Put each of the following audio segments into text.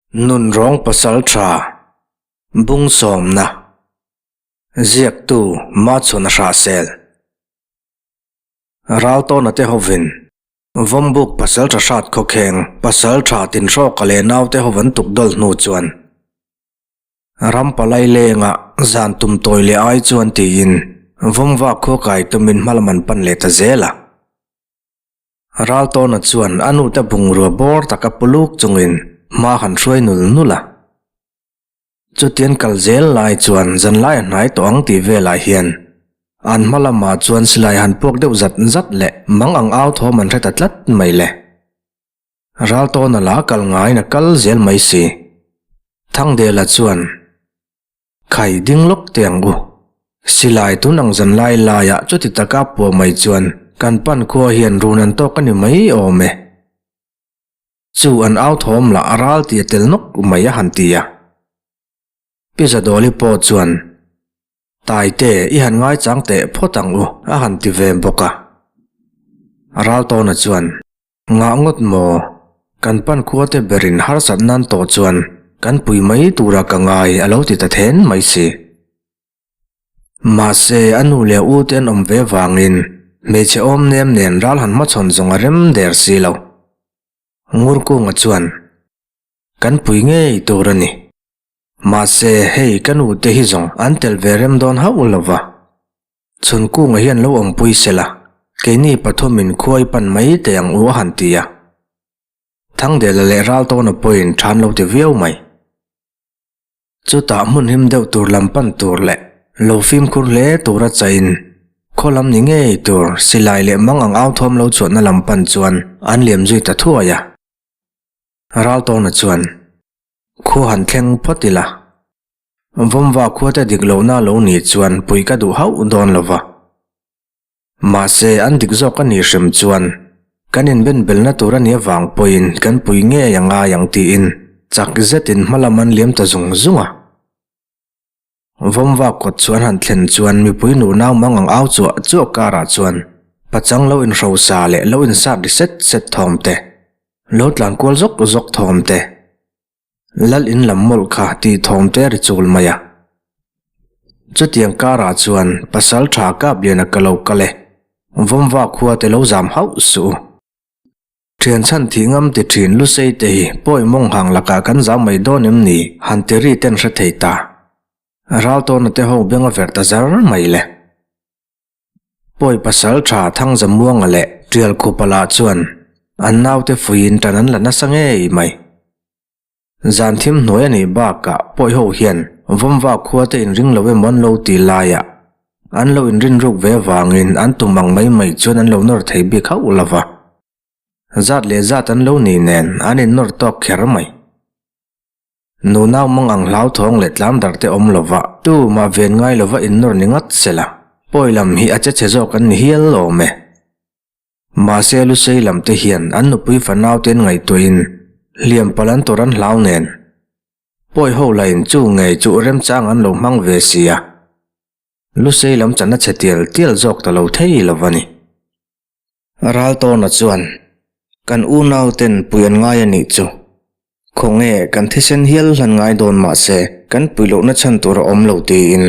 Nunrawng Pasalṭha Bungsawmna Ziaktu Machhuna Hrahsel Raltawna te hovin Vawmbuk Pasalṭha hrat khawkheng Pasalṭha Tinhrawka leh naute ho an tuk dawlh hnu chuan Ram palai lenga zan tum tawi leh ai chuan tiin Vawmvak khua kai tumin hmalam an pan leh ta zel a. Raltawna chuan a nute bungrua bawr taka pu luk chungin hma han hruai nul nul a. Chutian kal zel lai chuan zanlai a hnai tawh ang tih velah hian an hma lamah chuan silai han puak deuh zat zat leh mang ang au thawm an hre ta tlat mai le. Raltawna la kal ngaiin a kal zel mai si. Thangdela chuan. Khai ding lawk teh ang u. Silai tun ang zan lai laiah chuti taka puah mai chuan kan pan khua hian run an tawk a ni mai awm e. Chu an au thawm lah a ral tih a tel nawk mai a han ti a. Pi Zadawli pawh chuan, Taite, i han ngaichang teh phawt ang u a han ti ve bawk a. Raltawna chuan, Ngah ngawt maw? Kan pan khuate berin harsat nan tawh chuan kan pui mai tura ka ngai a lo ti ta then mai si. Mahse, a nu leh a u te an awm ve vangin hmeichhe awm nem nen ral han hmachhawn zawng a rem der si lo. Ngurkunga chuan, Kan pui ngei tur a ni. Mahse, hei ka nu te hi zawng an tel ve rem dawn hauh lo va. Chhunkunga hian lo awmpui sela, keini pathumin khuai pan mai teh ang u a han ti a. Thangdela leh Raltawna pawhin than lo ti viau mai. Chutah hmun him deuh tur lam pan tur leh lo fimkhur hle tura chain khaw lam ni ngei tur silai leh mang ang au thawm lo chhuahna lam pan chuan an liam zui ta thuai a. Raltawna chuan, Khua han thleng phawt ila. Vawmva khuate dik lohna lo nih chuan pui ka duh hauh dawn lo va. Mahse, an dik zawk a nih hrim chuan kan inbenbelna tur a nih avang pawhin kan pui ngei a ngai ang tiin chak zetin hma lam an liam ta zung zung a. Vawmva kawt chu an han thlen chuan mipui nu nau mang ang au chuah chuah karah chuan pachang lo inhrosa leh lo insat ri set set thawm te, lo tlan kual zawk zawk thawm te, Lal in lam mawlh kha tih thawm te ri chul mai a. Chutiang karah chuan pasal tha kap lian a ka lo kal e, Vawmva khua te lo zam hauh suh u. Thian chhan thih ngam ti thin Lusei te hi pawi mawng hang lakah kan zam mai dawn em ni han ti ri ten hre thei ta. Raltawna te ho beng a verh ta zar mai le. Pawi pasal tha Thangzamuanga leh Tialkhupa lah chuan an naute fuiin tan an la nasa ngei mai. Zan thim hnuai a nih bakah pawi ho hian Vawmva khua te inring lo emaw an lo ti laiah an lo inrin ruk ve avangin an tum ang mai mai chuan an lo nawr thei bik hauh lo va. Zat leh zat an lo nih nen an innawr tawk kher mai. Nunau mang ang hlauthawng leh tlamdar te awm lova tumah ven ngai lova innawr ni ngat sela pawi lam hi a che chhe zawk an ni hial awm e. Mahse Lusei lam te hian an nupui fanau te an ngaihtuahin hliam palh an tawrh an hlau nen. Pawi ho lahin chu ngei chu remchang an lo hmang ve si a. Lusei lam chan a chhe tial tial zawk ta lo thei lo va ni. Raltawna chuan, Kan unau ten pui an ngai a nih chu. Khawnge kan thisen hial hlan ngai dawn mahse kan pui lohna chhan tur a awm lo tiin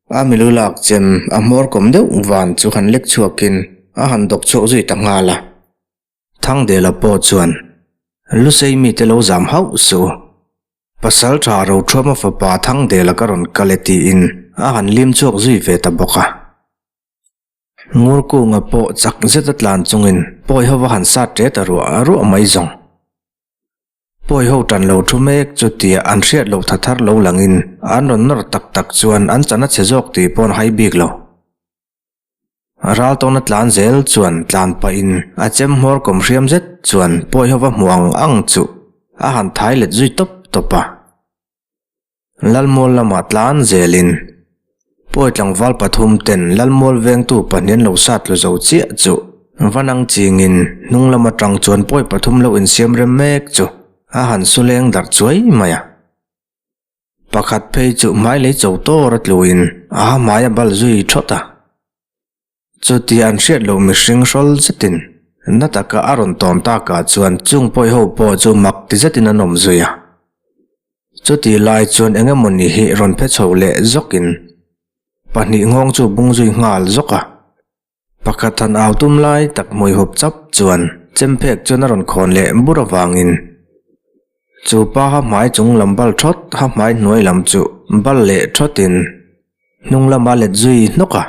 a milu lak chem a hmawr kawm deuh van chu han lek chhuakin a han dawk chhuak zui ta nghal a. Thangdela pawh chuan Lusei mite lo zam hauh suh u. Pasal tha Rothuama fapa Thangdela ka rawn kal e tiin a han lim chhuak zui ve ta bawk a. Ngurkunga pawh chak zeta tlan chungin pawi hova han sat ṭe ta ruah ruah mai zawng. Pawi ho tan lo thu mek chu tia an hriat loh tha thar lo langin an rawn nawr tak tak chuan an chan a chhe zawk tih pawh an hai bik lo. Raltawna tlan zel chuan tlan pahin a chem hmawr kawm hriam zet chuan pawi hova hmu ang ang chu a han thai let zui tawp tawp a. Lalmual lamah tlan zelin Pawi tlangval pathum ten Lalmual vengtu pahnih an lo sat tlu zo chiah chu va nang chingin hnung lam atang chuan pawi pathum lo insiam rem mek chu a han su leng darh chuai mai a. Pakhat phei chu hmai lei cho tawr a tluin a ha hmai a bal zui thawt a. Chutia an hriat loh mihring hrawl zetin na taka a rawn tawn takah chuan chung pawi ho pawh chu mak ti zetin an awm zui a. Chutih lai chuan eng emawni hi rawn phe chho leh zawkin pahnih nghawng chu bung zui nghal zawk a. Pakhat han au tum lai tak hmui hup chap chuan chemphek chuan a rawn khawn leh bur avangin chu pa ha hmai chung lam bal thawt ha hmai hnuai lam chu bal leh thawtin hnung lama let zui hnawk a.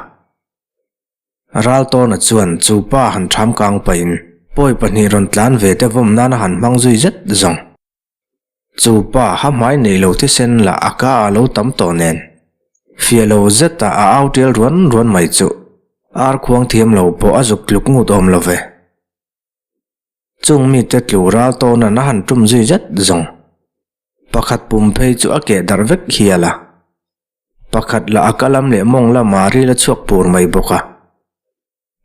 Raltawna chuan chu pa han ṭham kang pahin pawi pahnih rawn tlan ve te vawm nana han hmang zui zet zawng. Chu pa ha hmai nei lo thisen lah a ka a lo tam tawh nen, fiah lo zeta a au tial ruan ruan mai chu ar khuang thiam lo pawh a zuk tluk ngut awm lo ve. Chung mite tlu ral tawna'n a han tum zui zet zawng. Pakhat pum phei chu a keh darh vek hial a. Pakhat lah a ka lam leh mawng lamah ril a chhuak pur mai bawk a.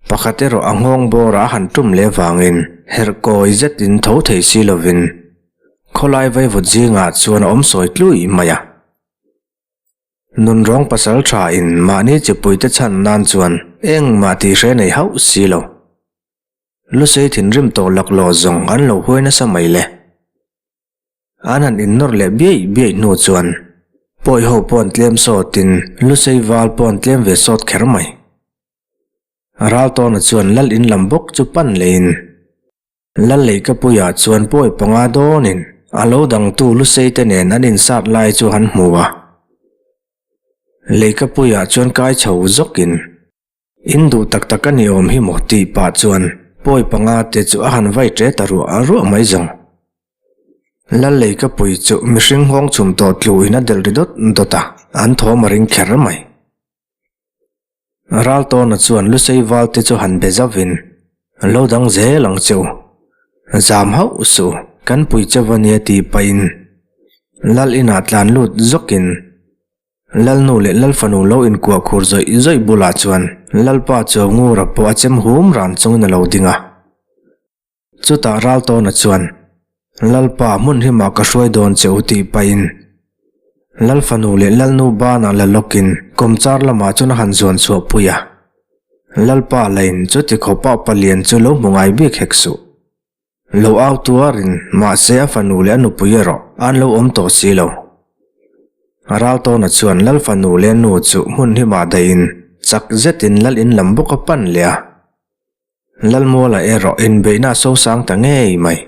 Pakhat erawh a nghawng bawrah a han tum leh vangin herh kawi zetin tho thei si lovin khawlai vaivut zingah chuan a awm sawi tlui mai a. Nunrawng pasal thain mahni chipuite chhan nan chuan engmah tih hre nei hauh si lo. Lusei thinrim tawh laklawh zawng an lo huai nasa mai le. An han innawr leh biaih biaih hnu chuan pawi ho pawh an tlem sawtin Lusei val pawh an tlem ve sawt kher mai. Raltawna chuan lal in lam bawk chu pan leiin lal leikapuiah chuan pawi panga dawnin a lo dangtu Lusei te nen an insat lai chu han hmu a. Leikapuiah chuan kai chho zawkin in duh tak tak a ni awm hi maw tih pah chuan pawi panga te chu a han vai ṭe ta ruah ruah mai zawng. Lal leikapui chu mihring nghawng chhum tawh tluin a delh ri dawt dawt a, an thawm a ring kher mai. Raltawna chuan Lusei valte chu han be zauhin, Lo dang zel ang che u. Zam hauh suh, kan pui che va nia tih pahin Lal inah tlan lut zawkin Lalnu leh Lalfanu lo inkuah khur zawih zawih bulah chuan Lalpa Chuangura pawh a chem hum ran chungin a lo ding a. Chutah Raltawna chuan, Lalpa, hmun hlimah ka hruai dawn che u tih pahin Lalfanu leh Lalnu banah la lawkin kawmchar lamah chuan a han zuan chhuah pui a. Lalpa lain chuti khawpah palian chu lo hmu ngai bik hek suh. Lo au tuarin mahse a fanu leh a nupui erawh an lo awm tawh si lo. Raltawna chuan Lalfanu leh nu chu hmun hlimah dahin chak zetin Lal in lam bawk a pan leh a. Lalmuala erawh inbeihna a sosang ta ngei mai.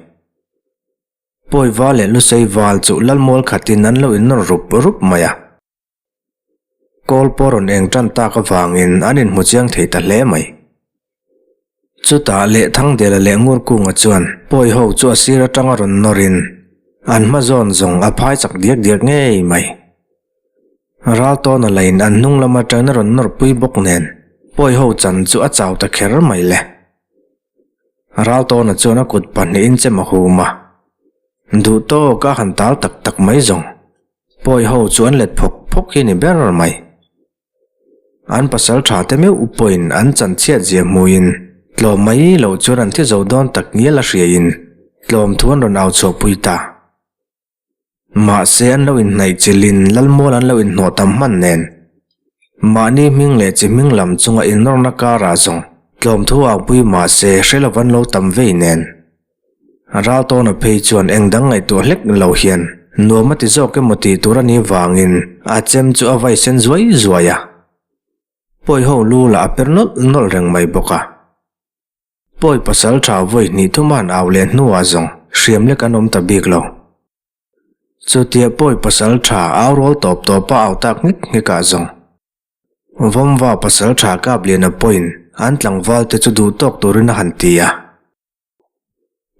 Pawi val leh Lusei val chu Lalmual khatin an lo innawr rup rup mai a. Kawl pawh rawn eng tan tak avangin an inhmu chiang thei ta hle mai. Chutah leh Thangdela leh Ngurkunga chuan pawi ho chu a sir atanga rawn nawrin an hma zawn zawng a phai chak diak diak ngei mai. Raltawna lain an hnung lam atangin a rawn nawrpui bawk nen pawi ho chan chu a chau ta kher mai le. Raltawna chuan a kut pahnihin chem a hum a, duh tawk a han tal tak tak mai zawng pawi ho chu an let phawk phawk hi ni ber mai. An pasal tha te meuh pawhin an chan chhiat zia hmuhin tlawm mai loh chuan an thi zo dawn tak ngial a hriain tlawm thu an rawn au chhuahpui ta. Mahse an lo inhnaih chilhin Lalmual an lo inhnawh tam hman nen. Mahni hming leh chi hming lam chunga innawrna karah zawng tlawmthu aupui mahse hre lo an lo tam vei nen. Raltawna phei chuan eng dang ngaihtuah hlek lo hian nuam a ti zawk emaw tih tur a nih vangin a chem chu a vai sen zuai zuai a. Pawi ho lu lah a per nawlh nawlh reng mai bawk a. Pawi pasal tha vawi hnih thum an au leh hnuah zawng hriam lek an awm ta bik lo. Chutia pawi pasal tha au rual tawp tawpa au tak nghek nghekah zawng Vawmva pasal tha kap liana pawhin an tlangval te chu duh tawk turin a han ti a.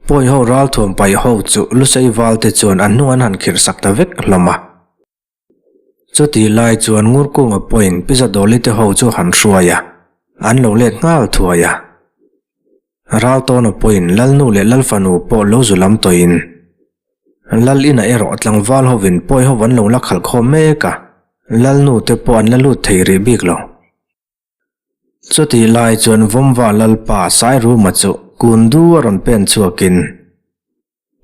Pawi ho ralthuam paih ho chu Lusei val te chuan an hnung an han khirh sak ta vek hlawm a. Chutih lai chuan Ngurkunga pawhin Pi Zadawli te ho chu han hruai a, an lo let nghal thuai a. Raltawna pawhin Lalnu leh Lalfanu pawh lo zu lam tawhin Lal inah erawh tlangval hovin pawi ho an lo la khalh khawm mek a, Lalnu te pawh an la lut thei rih bik lo. Chutih lai chuan Vawmva Lalpa Sairuma chu kun du a rawn pen chhuakin,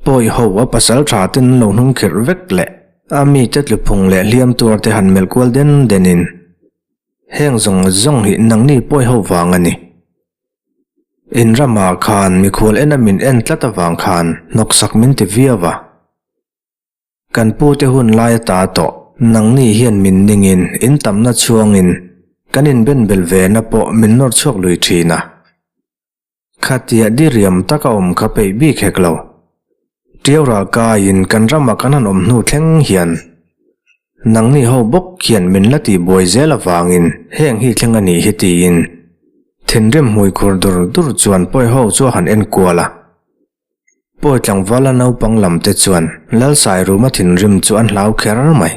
Pawi ho a pasal tha ten an lo hnung khirh vek leh a mite tlu phung leh hliam tuar te han melh kual den den in heng zawng zawng hi nangni pawi ho vang a ni. In ramah khan mikhual en a min en tlat avang khan hnawksak min ti viau a. Kan pute hun lai ata tawh nangni hian min ningin in tamna chhuangin kan inbenbel vena pawh min nawr chhuak lui thin a. Khatia diriam taka awm kha peih bik hek lo. Tiau ral kaiin kan rama kan han awm hnu thleng hian nangni ho bawk hian min la tihbuai zel avangin heng hi thleng a nih hi tiin thinrim hmui khur dur dur chuan pawi ho chu a han en kual a. Pawi tlangvala naupang lam te chuan Lalsairuma thinrim chu an hlau kher mai.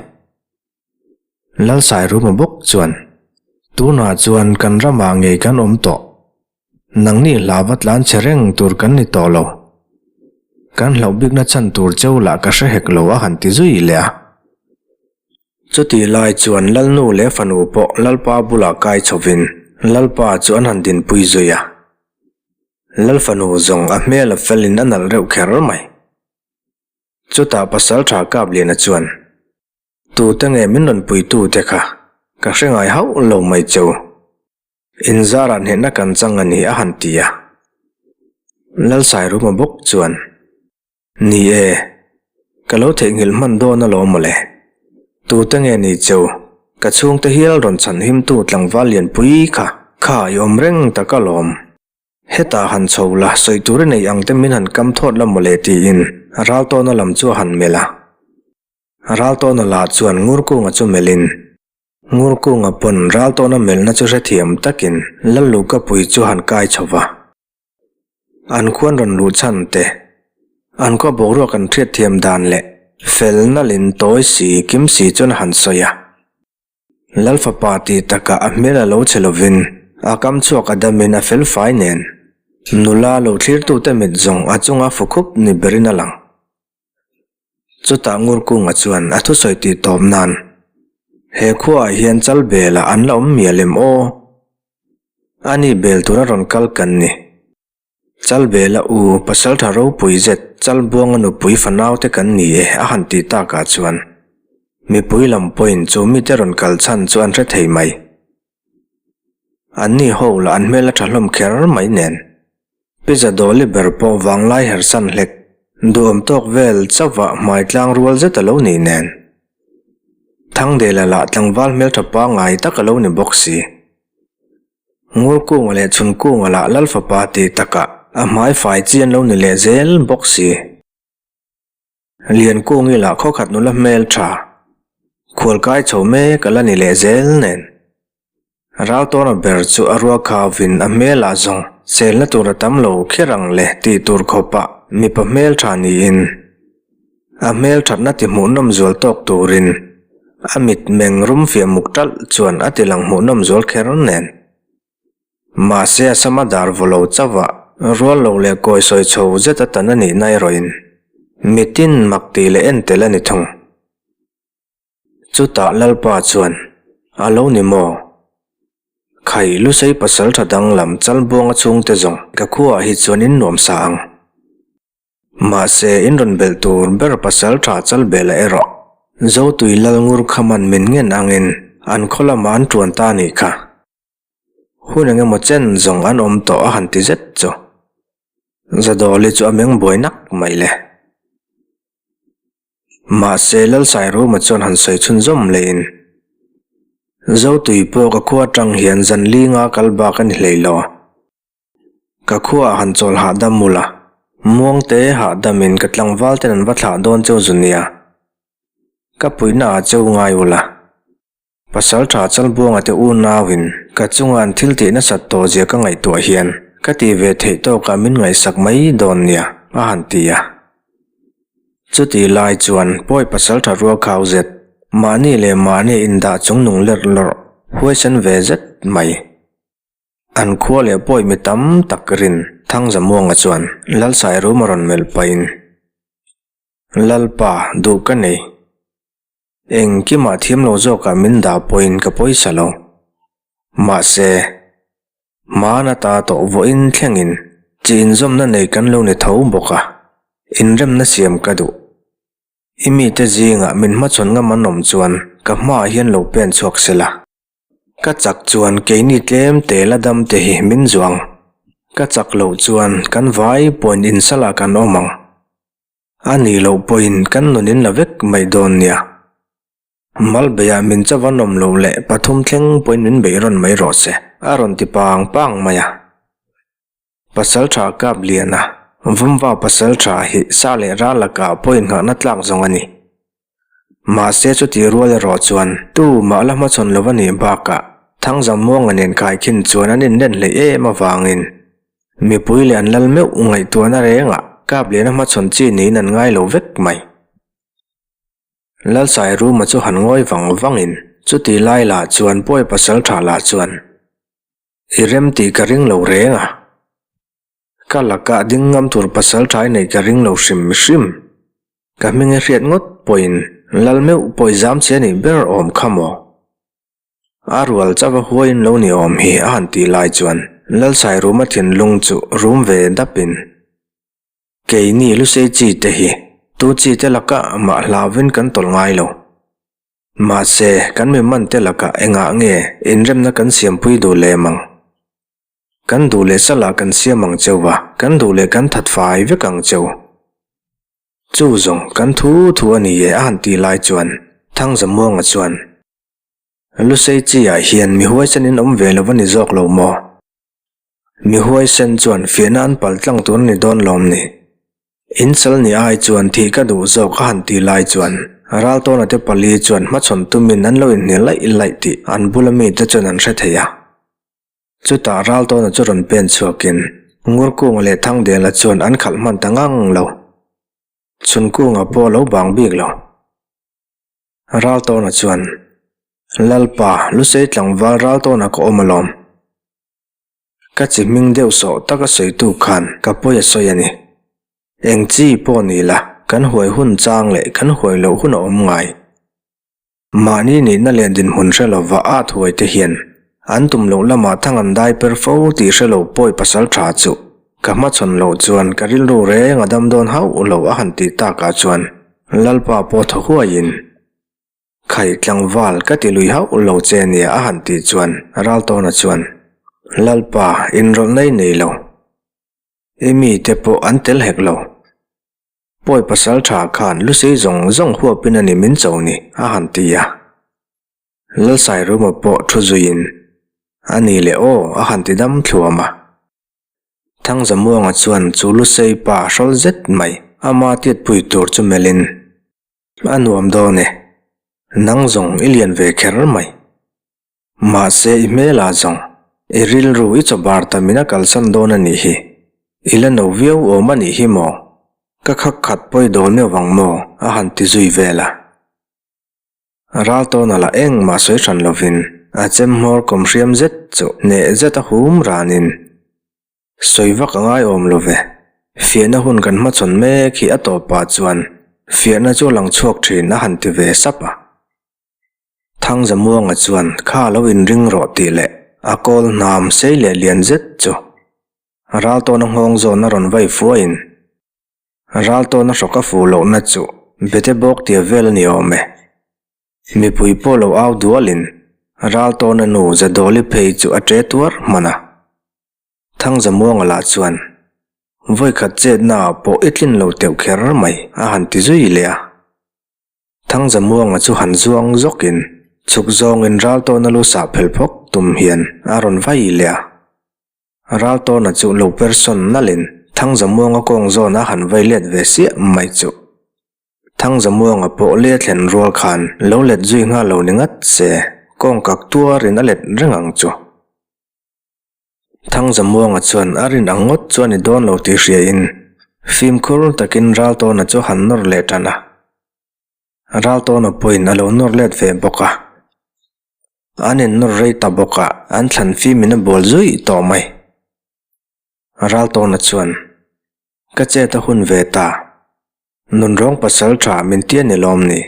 Lalsairuma bawk chuan tunah chuan kan ramah ngei kan awm tawh. Nangni hla va tlan che reng tur kan ni tawh lo. Kan hlauh bikna chhan tur cheu lah ka hre hek lo a han ti zui leh a. Chutih lai chuan Lalnu leh fanu pawh Lalpa bulah kai chhovin Lalpa chu an han dinpui zui a. Lalfanu zawng a hmel a felin a nalh reuh kher mai. Chutah Pasalṭha Kapliana chuan. Tute nge min rawn puitute kha ka hre ngai hauh lo mai cheu. Inzarah hnehna kan chang a ni a han ti a. Lalsairuma bawk chuan, Ni e, ka lo theihnghilh hman dawn alawm mawle. Tute nge ni cheu, ka chhungte hial rawn chhan himtu tlangval lianpui kha, kha i awm reng tak alawm. Hetah han chho la, sawi tur i nei ang te min han kam thawt la mawle tiin Raltawna lam chu a han melh a. Raltawna lah chuan Ngurkunga chu melhin, Ngurkunga pawn Raltawna melhna chu hrethiam takin Lalluhkapui chu han kai chho va. An khuan rawn luh chhan te, an khua boruak an hriatthiam dan leh fel nalin tawi si kim si chuan a han sawi a. Lalfapa tih takah a hmel a lo che lovin a kam chhuak a damin a fel fai nen nula lo thlirtute mit zawng a chunga fu khup ni berin a lang. Chutah Ngurkunga chuan a thusawi tih tawp nan, He khuaah hian chal belah an la awm mial em aw? Ani bel tura rawn kal kan ni. Chal bela u, pasaltha ropui zet, chal buanga nupui fanaute kan ni e a han tih takah chuan mipui lam pawhin chu mite rawn kal chhan chu an hre thei mai. Anni ho lah an hmel a tha hlawm kher mai nen. Pi Zadawli ber pawh vanglai hersan hlek duhawm tawk vel chauhva hmai tlang rual zet a lo nih nen. Thangdela lah tlangval hmeltha pangngai tak a lo ni bawk si. Ngurkunga leh Chhunkunga lah Lalfapa tih takah a hmai fai chi an lo ni leh zel bawk si. Liankungi lah khawkhat nula hmel tha, khualkai chho mek a la ni leh zel nen. Raltawna ber chu a ruak khauvin a hmelah zawng chelna tur a tam lo kher ang le tih tur khawpah mipa hmel tha niin a hmel thatna ti hmuhnawm zual tawk turin a mitmeng rum fiah muk talh chuan a ti lang hmuhnawm zual kher nen. Mahse a sama dar vaw lo chauh a, rual lo leh kawi sawi chho zet a tan a nih na erawhin mitin mak tih leh en tel a ni thung. Chutah Lalpa chuan, A lo ni maw? Khai Lusei pasal tha danglam Chalbuanga chhungte zawng ka khuaah hi chuan in nuam sa ang. Mahse, in rawn belh tur ber pasal tha Chalbela erawh Zotui Lalngur khaman min ngen angin an khaw lamah an tuan ta a nih kha. Hun eng emaw chen zawng an awm tawh a han ti zet chu. Zadawli chu a meng buai nak mai le. Mahse Lalsairuma chuan han sawi chhunzawm leiin, Zotui pawh ka khua atang hian zan linga kal bak a ni hlei lo. Ka khuaah han chawl hahdam ula, muangte hahdamin ka tlangval ten an va thlah dawn cheu zu nia. Ka puihnaah cheu ngai ula. Pasal tha Chalbuanga te unauin ka chunga an thil tih nasat tawh zia ka ngaihtuah hian ka ti ve theih tawkah min ngaihsak mai dawn nia, a han ti a. Chutih lai chuan pawi pasal tha rual khau zet, mahni leh mahni indah chungnung lerh lawrh huaisen ve zet mai. An khua leh pawi mi tam tak rin Thangzamuanga chuan Lalsairuma rawn melh pahin, Lalpa, duh ka nei. Engkimah thiam lo zawkah min dah pawhin ka pawisa lo. Mahse, hmaan ata tawh vawiin thlengin chi inzawmna nei kan lo ni tho bawk a, inremna siam ka duh. I mite zingah min hmachhawn ngam an awm chuan ka hmaah hian lo pen chhuak se la. Ka chak chuan keini tlem te la dam te hi min zuang. Ka chak loh chuan kan vai pawhin insalah kan awm ang. A nih loh pawhin kan nun in la vek mai dawn nia. Malbeia min chauh an awm loh leh pathum thleng pawhin min beih rawn mai rawh se, a rawn ti pang pang mai a. Pasaltha kap lian a, Vawmva pasaltha hi sa leh ral lakah pawhin nghahna tlak zawng a ni. Mahse chutih rual erawh chuan tu mah la hmachhawn lo a nih bakah Thangzammuanga nen khaikhin chuan an inlen hleih em avangin mipui leh an lal meuh ngaihtuahna rengah kap lian a hmachhawn chi niin an ngai lo vek mai. Lalsairuma chu han ngawi vang vangin chutih lai lah chuan Pawi pasaltha lah chuan I rem tih ka ring lo reng a. Ka lakah ding ngam tur pasal ṭhai neih ka ring lo hrim hrim. Ka hming i hriat ngawt pawhin lal meuh pawh i zam che nih ber awm kha maw? A rual chauh a huaiin lo ni awm hi a han tih lai chuan Lalsairuma thinlung chu rum ve dapin keini Lusei chi te hi tu chi te lakah mah hlauvin kan tawlh ngai lo. Mahse, kan mi man te lakah engah nge inremna kan siampui duh lem ang? Kan duh leh salah kan siam ang cheu va, kan duh leh kan that fai vek ang cheu. Chu zawng kan thu thu a ni e a han tih lai chuan Thangzamuanga chuan, Lusei chi-ah hian mi huaisen in awm ve lo a ni zawk lo maw? Mi huaisen chuan fiahna an pal tlang tur a ni dawn lawm ni? In sal ni ai chuan thih ka duh zawk a han ti lai chuan Raltawna te pali chuan hmachhawn tumin an lo inhne laih laih tih an bula mite chuan an hre thei a. Chutah Raltawna chu rawn pen chhuakin Ngurkunga leh Thangdela chuan an khalh hman ta ngang lo. Chhunkunga pawh a lo bang bik lo. Raltawna chuan, Lalpa, Lusei tlangval Raltawna ka awm alawm. Ka chi hming deuh sawh taka sawitu khan ka pawi a sawi a ni. Eng chi pawh ni la, kan huai hun chang leh kan huai loh hun a awm ngai. Mahni nihna leh dinhmun hre lova at huai te hian an tum loh lamah thang an dai per fo tih hre lo pawi pasal tha chu ka hmachhawn loh chuan ka rilru reng a dam dawn hauh lo a han tih takah chuan Lalpa pawh thaw huaiin Khai tlangval ka ti lui hauh lo che nia a han tih chuan Raltawna chuan, Lalpa, inrawlh nei nei lo. I mite pawh an tel hek lo. Pawi pasal tha khan Lusei zawng zawng huapin a ni min cho ni a han ti a. Lalsairuma pawh thu zuiin, A ni leh aw a han ti dam thluam a. Thangzamuanga chuan chu Lusei pa hrawl zet mai ama tiatpui tur chu melhin, A nuam dawn e. Nang zawng i lian ve kher mai. Mahse i hmelah zawng i rilru i chawbar ta min a kalsan dawn a nih hi. I la no viau awm a nih hi maw? Ka khak khat pawi dawn meuh vang maw? A han ti zui vel a. Raltawna lah engmah sawi hran lovin a chem hmawr kawm hriam zet chu hneh zet a hum ranin Sawi vak a ngaiawm lo ve. Fiahna hun kan hmachhawn mek hi a tawpah chuan fiahna chu a lang chhuak thin a han ti ve sap a. Thangzamuanga chuan kha lo inring rawh tih leh a kawl hnam sei leh lian zet chu Raltawna nghawng zawn a rawn vai fuaiin Raltawna hrawk a fuh lohna chu bete bawk tia vel a ni awm e. Mipui pawh lo au dualin Raltawna nu Zadawli phei chu a ṭe tuar hman a. Thangzamuanga lah chuan, Vawikhat chetnaah pawh i tlin lo teuh kher mai, a han ti zui leh a. Thangzamuanga chu han zuang zawkin chhuk zawngin Raltawna lu sah phel phawk tum hian a rawn vai leh a. Raltawna chu lo per sawn nalhin Thangzamuanga kawng zawn a han vai let ve siah mai chu. Thangzamuanga pawh le thlen rual khan lo let zui nghal lo ni ngat se, kawng kak tuarin a let reng ang chu. Thangzamuanga chuan a rin ang ngawt chu a ni dawn lo tih hriain fimkhur takin Raltawna chu han nawr leh tan a. Raltawna pawhin a lo nawr let ve bawk a. An innawr rei ta bawk a, an thlan fimin a bual zui tawh mai. Raltawna chuan, Ka chet a hun ve ta. Nunrawng pasal tha min tia ni lawm ni?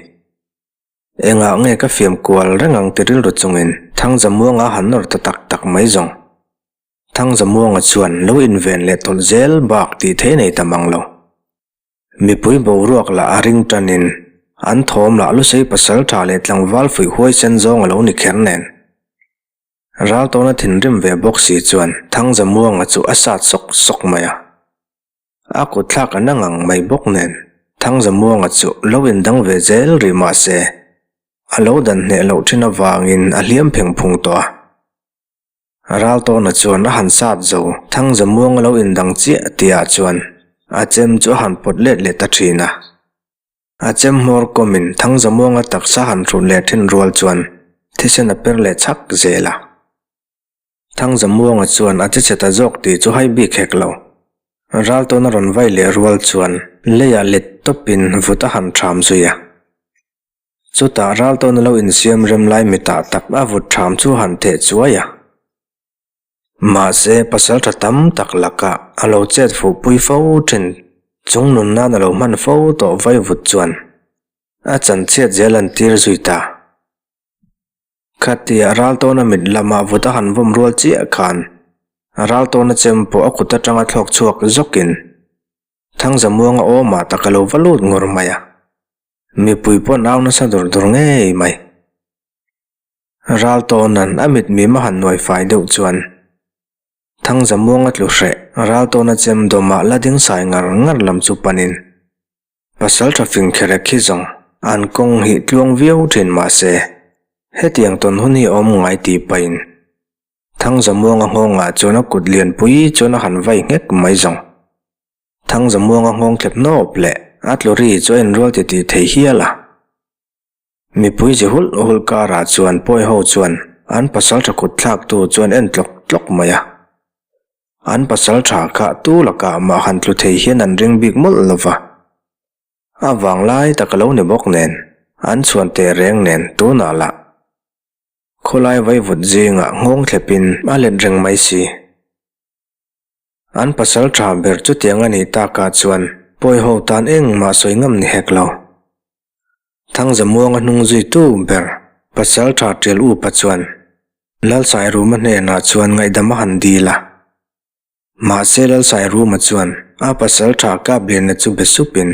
Engah nge ka fiam kual reng ang ti rilru chungin Thangzamuanga han nawr ta tak tak mai zawng. Thangzamuanga chuan lo inven leh tawlh zel bak tih thei nei ta mang lo. Mipui boruak lah a ring tanin an thawm lah Lusei pasal tha leh tlangval fuih huaisen zawng a lo ni kher nen. Raltawna thinrim ve bawk si chuan Thangzamuanga chu a sat sawk sawk mai a. A kut thlak a na ngang mai bawk nen. Thangzamuanga chu lo indang ve zel rih mah se, a lo dan hneh loh thin avangin a hliam pheng phung tawh a. Raltawna chuan a han sat zo, Thangzamuanga lo indang chiah tihah chuan a chem chu a han pawt let leh ta thin a. A chem hmawr kawmin Thangzamuanga taksa han hrut leh thin rual chuan thisen a per leh chhak zel a. Thangzamuanga chuan a che chhe ta zawk tih chu hai bik hek lo. Raltawna rawn vai leh rual chuan leiah let tawpin vut a han ṭham zui a. Chutah Raltawna lo insiam rem lai mitah tak a vut ṭham chu han theh chuai a. Mahse, pasalṭha tam tak lakah a lo chet fuh pui fo ṭhin chung nun nan a lo hman fo tawh vai vut chuan a chanchhiat zel an tir zui ta. Khatia Raltawna mit lamah vut a han vawm rual chiah khan Raltawna chem pawh a kut aṭanga thlawk chhuak zawkin Thangzamuanga awmah tak a lo va lut ngawr mai a. Mipui pawh an au nasa dur dur ngei mai. Raltawna'n a mit mim a han nuai fai deuh chuan Thangzamuanga tlu hreh Raltawna chem dawmah la ding sai ngar ngar lam chu panin Pasalṭha fing kherek hi zawng an kawng hi tluang viau ṭhin mahse hetiang tawn hun hi a awm ngai tih pahin Thangzamuanga nghawngah chuan a kut lianpui chuan a han vai nghek mai zawng. Thangzamuanga nghawng thlep hnawp leh a tlu ri chu a inrual ti tih thei hial a. Mipui chi hulh hulh karah chuan pawi ho chuan an pasalṭha kut thlaktu chuan en tlawk tlawk mai a. An pasalṭha kha tu lakah mah han tlu thei hian an ring bik mawlh lo va. A vanglai tak a lo ni bawk nen, an chhuan teh reng nen tunah lah. Khawlai vaivut zingah nghawng thlepin a let reng mai si. An pasal tha ber chutiang a nih takah chuan pawi ho tan engmah sawi ngam ni hek lo. Thangzamuanga hnung zuitu ber pasal tha Tial Upa chuan Lalsairuma hnenah chuan ngaihdam a han dil a. Mahse Lalsairuma chuan a pasal tha Kapliana chu be supin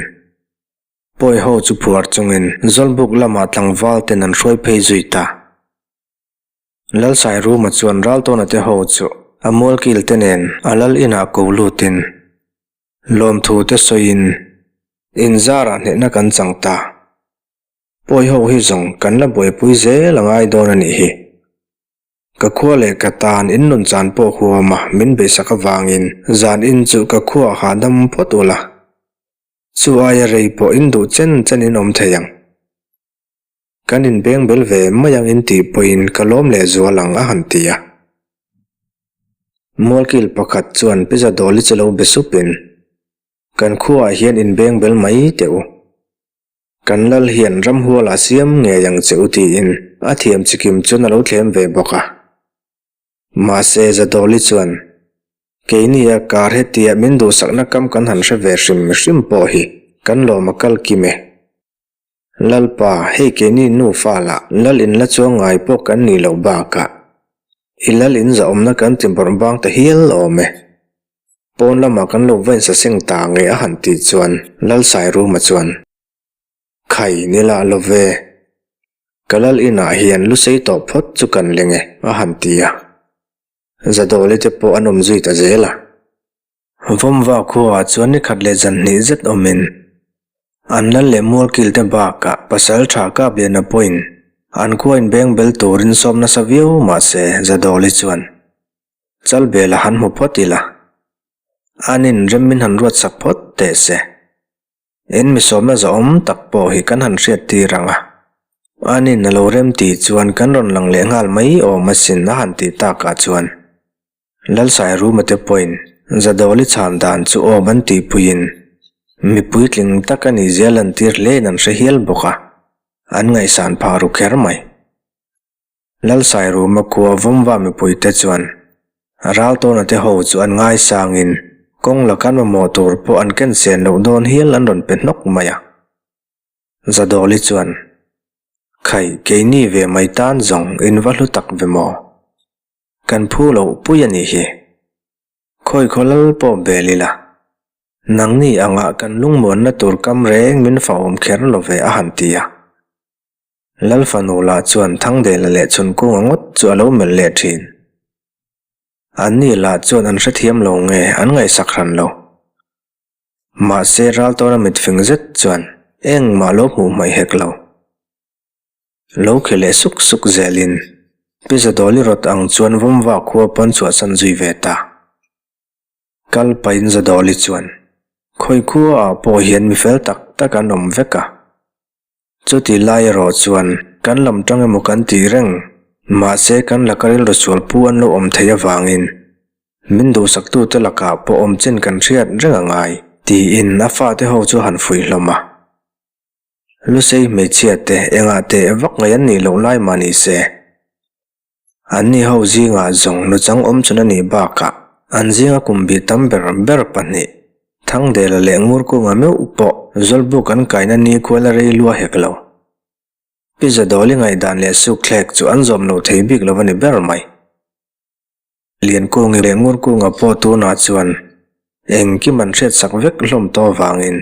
pawi ho chu phuar chungin Zawlbuk lamah tlangval ten an hruai phei zui ta. Lalsairuma chuan Raltawna te ho chu a mualkil te nen a lal inah ko lutin lawmthu te sawiin inzarah hnehna kan chang ta. Pawi ho hi zawng kan la buaipui zel a ngai dawn a nih hi. Ka khua leh ka tan in nun chan pawh huam a min beisak avangin zan in chu ka khuaah hahdam phawt ula. Chu aia rei pawh in duh chen chen in awm thei ang. Kan inbeng bel ve mai ang in tih pawhin ka lawm leh zual ang a han ti a. Mualkil pakhat chuan Pizza Dawli chu lo be supin, Kan khuaah hian inbeng bel mai teh u. Kan lal hian ramhual a siam ngei ang che u tiin a thiam chikim chuan a lo thlem ve bawk a. Mahse Zadawli chuan, Keini a kar hetia min duhsakna kam kan han hre ve hrim hrim pawh hi kan lawm a kal kim e. Lalpa, hei keini nufa lah lal in la chuang ngai pawh kan nih loh bakah i lal in zahawmna kan ti bawrh bang ta hial awm e. Pawn lamah kan lo vain sa seng ta nge a han tih chuan Lalsairuma chuan, Khai, ni lah lo ve. Ka lal inah hian lusei tawh phawt chu kan leng e, a han ti a. Zadawli te pawh an awm zui ta zel a. Vawmva khuaah chuan ni khat leh zan hnih zet awmin an lal leh mualkil te bakah pasal tha Kapliana pawhin an khua inbeng bel turin sawm nasa viau mahse Zadawli chuan Chalbel a han hmu phawt ila, anin rem min han ruatsak phawt teh se. In mi sawmna zahawm tak pawh hi kan han hriat tir ang a, anin a lo rem tih chuan kan rawn lang leh nghal mai awm asin a han tih takah chuan Lalsairuma te pawhin Zadawli chhan dan chu awm an tihpuiin mi puitling tak a nih zia lantir hlein an hre hial bawk a, an ngaihsan phah ru kher mai. Lalsairuma khua Vawmva mipuite chuan Raltawna te ho chu an ngaisangin kawng laka an mamawh tur pawh an ken sen loh dawn hial an rawn pe hnawk mai a. Zadawli chuan, Khai, keini ve mai tan zawng in va hlu tak ve maw? Kan phu loh pui a nih hi. Khawi khaw lal pawh bel ila. Nangni angah kan lungmuanna tur kam reng min fa awm kher lo ve a han ti a. Lal fanu lah chuan Thangdela leh Chhunkunga ngawt chu a lo melh leh thin. Anni lah chuan an hrethiam lo nge an ngaihsak hran lo. Mahse Raltawna mitfing zet chuan engmah lo hmuh hmaih hek lo. Lo khi leh suk suk zelin Pi Zadawli rawt ang chuan Vawmva khua pawn chhuahsan zui ve ta. Kal pahin Zadawli chuan khawi khua ah pawh hian mi fel tak tak an awm vek a. Chuti lai erawh chuan kan lam tang emaw kan tih reng, mahse kan laka rilru sual pu an lo awm theih avangin min duhsaktute lakah pawh awm chin kan hriat reng a ngai, tiin a fate ho chu han fuih hlawm a. Lusei hmeichhia te engah teh vak ngaih an nih loh lai mah ni se. Anni ho zingah zawng nuchang awm chun a nih bakah an zinga kum bih tam ber ber pahnih, Thangdela leh Ngurkunga meuh pawh Zawlbuk an kaina ni kual a rei lua hek lo. Pi Zadawli ngaihdan leh sukthlek chu an zawm lo thei bik lo a ni ber mai. Liankungi leh Ngurkunga pawh tunah chuan engkim an hriatsak vek hlawm tawh avangin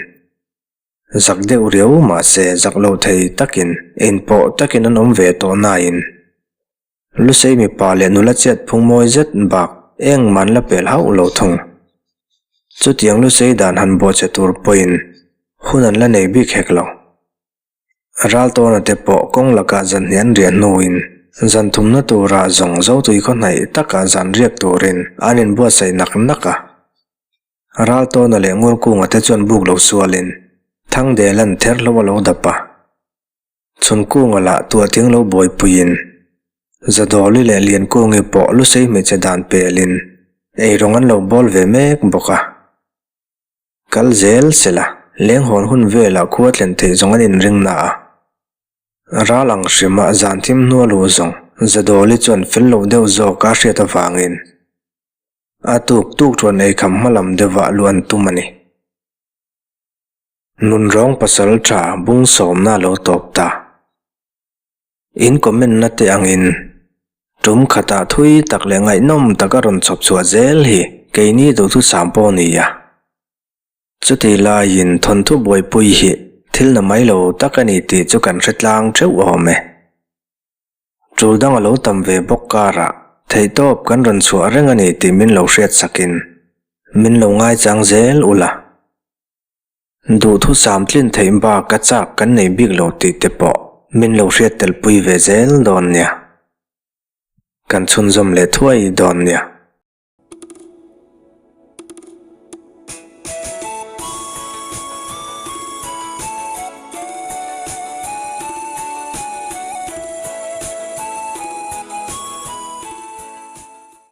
Zak deuh riau mahse zak lo thei takin inpawh takin an awm ve tawh nain Lusei mipa leh nula chet phung mawi zet bak engmah an la pel hauh lo thung. Chutiang Lusei dan han bawhchhe tur pawhin hun an la nei bik hek lo. Raltawna te pawh kawng lakah zan hnih an riah hnuin zan thumna turah zawng Zotui khaw hnaih takah zan riak turin an inbuatsaih nak nak a. Raltawna leh Ngurkunga te chuan buk lo sualin Thangdelan therhlo a lo dap a. Chhunkunga lah tuahting lo buaipuiin Zadawli leh Liankungi pawh Lusei hmeichhe dan pelin eirawng an lo bawl ve mek bawk a. Kal zel sela lenghawn hun velah khua thlen theih zawng an inring na a. Ral ang hrima zan thim hnua lu zawng Zadawli chuan fel lo deuh zawk a hriat avangin A tuk tuk chuan eikham hma lam deuhah lu an tum a ni. Nunrawng pasal tha bung sawmna a lo tawp ta. In comment na te angin tum khatah thui tak leh ngaihnawm taka rawn chhawp chhuah zel hi keini duhthusam pawh a ni a. Chutih laiin thawnthu buaipui hi thil na mai lo tak a ni tih chu kan hre tlang theuh awm e. Tul dang a lo tam ve bawk karah theihtawp kan rawn chhuah reng a ni tih min lo hriat sakin min lo ngaichang zel ula. Duhthusam tlin theih bak a chak kan nei bik lo tih te pawh min lo hriat telpui ve zel dawn nia. Kan chhunzawm leh thuai dawn nia.